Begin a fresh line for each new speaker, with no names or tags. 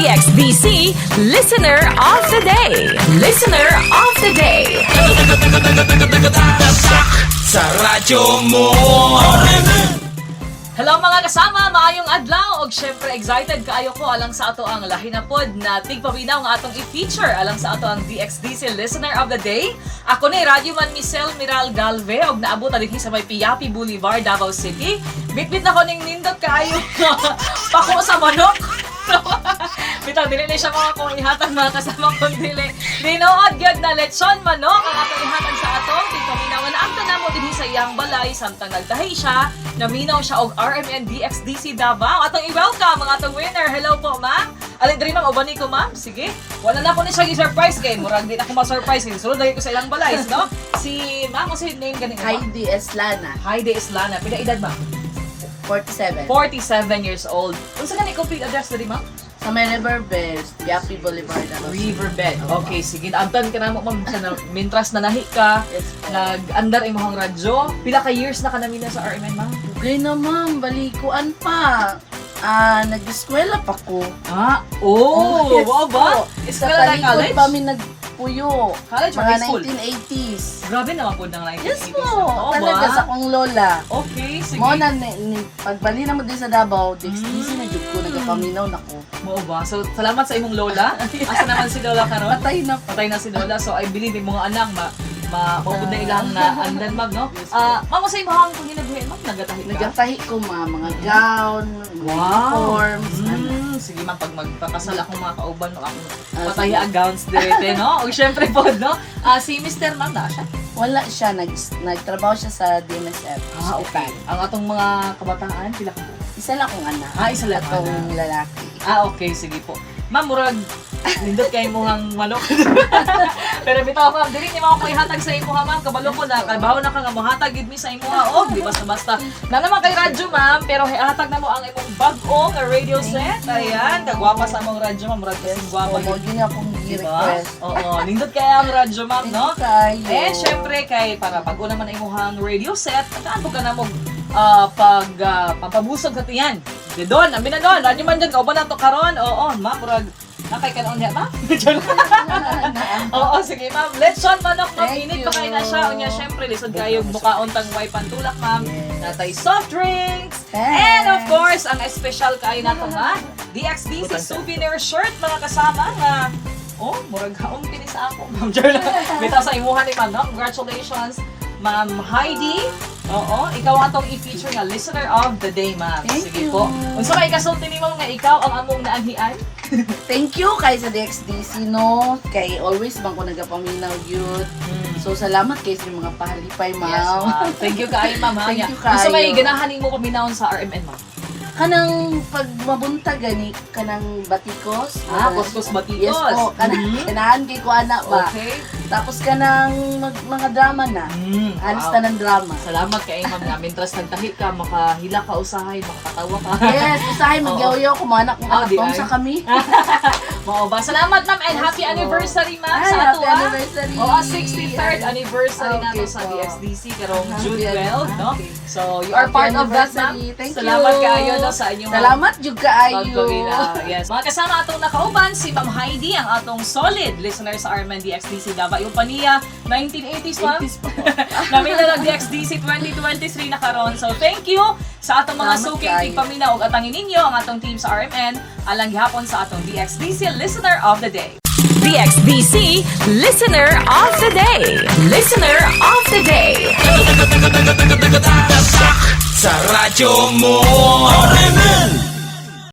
DXDC Listener of the Day. Listener of the Day.
Sa radyo mo.
Hello, mga kasama, maayong adlaw og syempre excited kaayo ko alang sa ato ang lahi na pod na tigpaminaw nga atong i-feature alang sa ato ang DXDC Listener of the Day. Ako ni Radyo Man Michelle Miral Galve og naabot na dinhi sa may Piapi Boulevard, Davao City. Bitbit na ko ning nindot kaayo pako sa manok. Bitaw, dili na siya mga kung ihatag, mga kasama, kung dili. Tinuod gyud na lechon manok ang atong ihatag sa atong tigpaminaw. Nga naamta namo dinhi sa iyang balay samtang nagtahi siya, naminaw siya og RMN DXDC Davao. Atong i-welcome ang atong winner. Hello po, ma'am. Alin diri, ma'am, uban ko, ma'am. Sige. Wala na ko ni siya gi-surprise kay murag di na ko ma-surprise kay sulod lagi ko sa ilang balay, no? Si ma'am, unsa yung name gani, ma'am?
Heidi Eslana.
Heidi Islana. Pila edad, ma'am?
47.
47 years old. Unsa gani complete address diri, ma'am?
Sa may Riverbed, Piapi Boulevard. Davao City.
Riverbed. Okay, sige. Abtan ka na mo, ma'am. Sa na, mintras na nahi ka,
Yes po.
nag-andar imong radyo. Pila ka years na ka namin na sa RMN, ma'am?
Okay na, ma'am, balikuan pa. Ah, nag-eskwela pa ko.
Ah, oh,
Yes
wow ba?
po. Sa
Eskwela na
talikod
college?
pa mi nagpuyo.
College or
Mga
high school?
1980s.
Grabe naman po ng 1980s.
Yes po.
Oo
Talaga
ba?
sa akong lola.
Okay, sige.
Mo na ni, pagbali na mo din sa Davao, DXDC na jud ko, nagapaminaw na ko.
Mao ba? So, salamat sa imong lola. Asa naman si lola karon?
Patay na po.
Patay na si lola. So, I believe yung mga anak, ma ma maupod na ilang na andan, ma'am, no? Ah, ma'am, sa imong panginabuhi, ma'am, nagatahi ka?
Nagatahi ko mga gown, mga uniforms, ano.
Sige, ma'am, pag magpakasal akong mga kauban, no, akong
Ah,
patay
sige.
ang gowns direte, no? O syempre po, no? Ah, si Mr. Ma'am, na siya?
Wala siya, nagtrabaho siya sa DMSF.
Ah, okay. Ang atong mga kabataan, pila ka po?
Isa lang akong anak.
Ah, isa lang
Atong
anak.
lalaki.
Ah, okay, sige po. Ma'am, murag, nindot kay mo ang manok. Pero bitaw, ma'am, dili ni mo ako ihatag sa imo ha, ma'am. Kabalo ko na, kabaw na ka nga mohatag gid mi sa imo ha. Oh, di basta-basta. Na naman kay radyo, ma'am, pero hihatag na mo ang imong bag-o nga radio set. Ayan, kagwapa sa among radyo, ma'am. Murag kasing gwapa
Oo,
gid.
yun akong
Diba?
gi-request.
Oo, nindot kaya ang radyo, ma'am,
Thank
no?
you kayo.
Eh, syempre, kay para bago naman ang imuhang radio set, tagaan po ka na mo pag pampabusog sa tiyan. Di doon, ambi na doon. Radyo man dyan, kauban na to karon. Oo, ma'am, murag, nakay ka noon niya, ma'am? Oo, sige, ma'am. Lechon manok, ma'am.
Thank
Init
you.
pa kayo na siya. Unya, syempre, lisod kayo mukaon tang way pantulak, ma'am.
Yes.
Natay soft drinks.
Thanks.
And of course, ang espesyal kayo nato nga, DXDC souvenir shirt, mga kasama nga. Oh, murag haong kini sa ako. Ma'am Jerla. Bitaw sa imuha ni ma'am, no? Congratulations, Ma'am Heidi. Oo, ikaw ang atong i-feature nga listener of the day, ma'am.
Thank
Sige
you.
po. Unsa may kasulti nimo nga ikaw ang among naanhian?
Thank you kay sa DXDC, no? Kay always bang ko nagapaminaw yun. So, salamat kay sa mga pahalipay, ma'am.
Yes, ma'am. Thank you kaayo, ma'am. Ha?
Thank you
Unsa may
kaayo.
ganahan nimo paminawon sa RMN, ma'am?
Kanang pag mabuntag gani, kanang batikos.
Ah, kuskus batikos.
Yes po. Kanang, ganahan kay ko ana ba.
Okay.
Tapos kanang mga drama na. Halos
Wow.
tanan drama.
Salamat kay ma'am nga mintras nagtahi ka, makahila ka usahay, makakatawa ka.
Yes, usahay magyaw-yaw kumanak kung
Oh, di
atong
ay.
sa kami.
Mao ba? Salamat, ma'am, and
Yes
happy
po.
anniversary, ma'am,
Ay,
sa ato
happy
ah.
anniversary.
Oo, 63rd anniversary
Ah,
nato
okay
sa
po.
DXDC karong
Happy
June 12, no?
okay.
So, you are
Happy
part of that, ma'am.
anniversary. Thank
Salamat
you.
kaayo, no, sa inyong
Salamat jud kaayo.
Pagpawila. Yes. Mga kasama, atong nakauban si Ma'am Heidi, ang atong solid listener sa RMN DXDC Davao. Yung paniya, 1980s, ma'am.
80s po.
Namin na lang DXDC 2023 na karon. So thank you sa atong mga
Salamat
suking
kaayo.
tigpamina ug atangin ninyo ang atong team sa RMN alang gihapon sa atong DXDC Listener of the Day.
DXDC Listener of the Day. Listener of the Day.
Sa radyo mo. RMN.